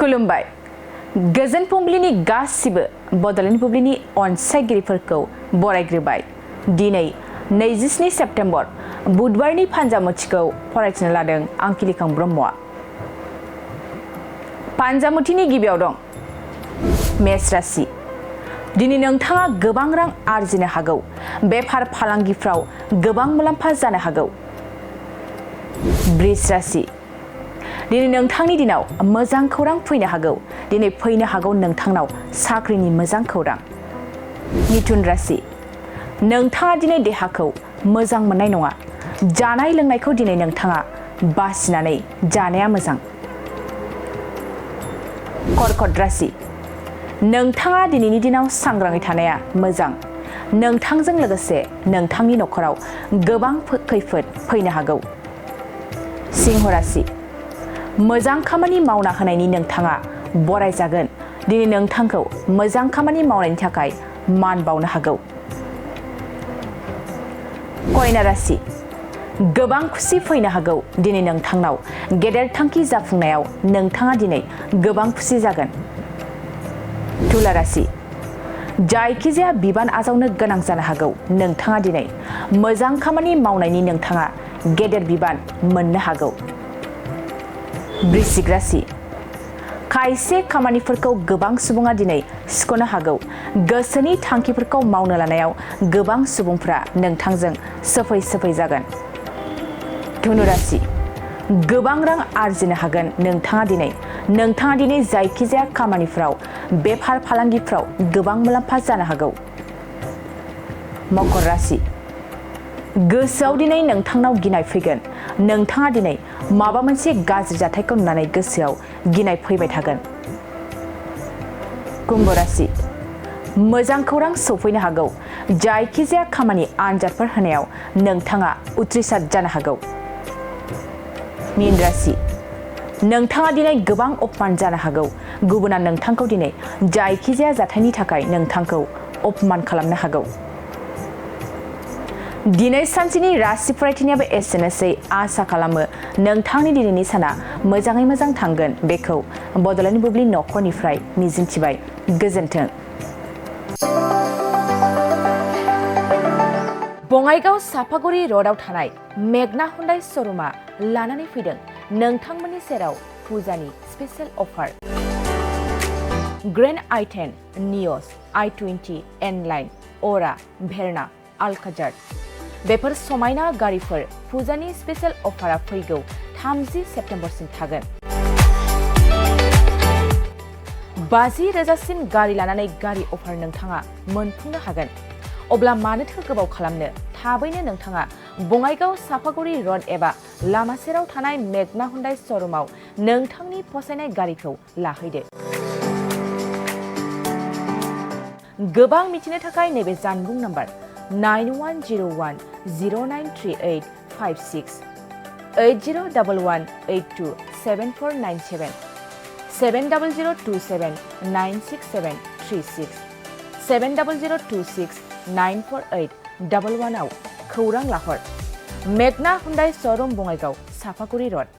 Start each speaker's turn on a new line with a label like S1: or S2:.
S1: खुलुमबाय गोजोन फुंबिलिनि गासिबो बड'लेण्ड बुब्लिनि अनसायगिरिफोरखौ बरायग्रोबाय। दिनै 27 सेप्तेम्बर बुधबारनि फान्जामुथिखौ फरायथिनो लादों आं किलिखां ब्रह्मआ। फान्जामुथिनि गिबियाव दं मेष राशि। दिनै नोंथाङा गोबां रां आरजिनो हागौ। बेफार फालांगिफ्राव गोबां मुलाम्फा जानो हागौ। वृष राशि। दिनै नोंथांनि दिनाव मोजां खौरां फैनो हागौ। दिनै फैनो हागौ नोंथांनाव साख्रिनि मोजां खौरां। मिथुन राशि। नोंथाङा दिनै देहाखौ मोजां मोननाय नङा। जानाय लोंनायखौ दिनै नोंथाङा बासिनानै जानाया मोजां। कर्कट राशि। नोंथाङा दिनैनि दिनाव सांग्राङै थानाया मोजां। नोंथांजों लोगोसे नोंथांनि नखराव गोबां खैफोद फैनो हागौ। सिंह राशि। मोजां खामानि मावना होनायनि नोंथाङा बरायजागोन। दिनै नोंथांखौ मोजां खामानि मावनायनि थाखाय मान बावनो हागौ। कन्या राशि। गोबां खुसि फैनो हागौ। दिनै नोंथांनाव गेदेर थांखि जाफुंनायाव नोंथाङा दिनै गोबां खुसि जागोन। तुला राशि। जायखिजाया बिबान आजावनो गोनां जानो हागौ। नोंथाङा दिनै मोजां खामानि मावनायनि नोंथाङा गेदेर बिबान मोननो हागौ। वृश्चिक राशि। खायसे खामानिफोरखौ गोबां सुबुङा दिनै सिख'नो हागौ। गोसोनि थांखिफोरखौ मावनो लानायाव गोबां सुबुंफ्रा नोंथांजों सोफै जागोन। धनु राशि। गोबां रां आरजिनो हागोन। नोंथाङा दिनै जायखिजाया खामानिफ्राव बेफार फालांगिफ्राव गोबां मुलाम्फा जानो हागौ। मकर राशि। गोसोआव दिनै नोंथांनाव गिनाय फैगोन। नोंथाङा दिनै माबा मोनसे गाज्रि जाथायखौ नुनानै गोसोआव गिनाय फैबाय थागोन। कुम्भ राशि। मोजां खौरां सफैनो हागौ। जायखिजाया खामानि आनजादफोर होनायाव नोंथाङा उथ्रिसार जानो हागौ। मीन राशि। नोंथाङा दिनै गोबां अपमान जानो हागौ। गुबुना नोंथांखौ दिनै जायखिजाया जाथायनि थाखाय नोंथांखौ अपमान खालामनो हागौ। दिनै सानसेनि राशि फरायथिनायाबो एसेनोसै। आसा खालामो नोंथांनि दिनैनि साना मोजाङै मोजां थांगोन। बेखौ बड'लेण्ड बुब्लि नखरनिफ्राय मिजिंथिबाय। गोजोन्थों। बङाइगाव सापागुरि र'डआव थानाय मेगना हुन्डाइ श'रुमा लानानै फैदों नोंथांमोननि सेराव फुजानि स्पेशेल अफार। ग्रेन्ड i10, नियस, i20, एन-लाइन, अरा, भेरना, अल्काजार बेफोर समायना गारिफोर फुजानि स्पेशेल अफारा फैगौ 30 सेप्तेम्बरसिम थागोन। 50,000सिम गारि लानानै गारि अफार नोंथाङा मोनफुंनो हागोन। अब्ला मानोथो गोबाव खालामनो? थाबैनो नोंथाङा बङाइगाव सापागुरि र'ड एबा लामा सेराव थानाय मेगना हुन्डाइ श'रुमाव नोंथांनि फसायनाय गारिखौ लाहैदो। गोबां मिथिनो थाखाय नैबे जानबुं नाम्बार 9101093856 8011827497 700279673 70026948111 आव खौरां लाहर। मेगना हुन्डाइ श'रुम बङाइगाव सापागुरि र'ड।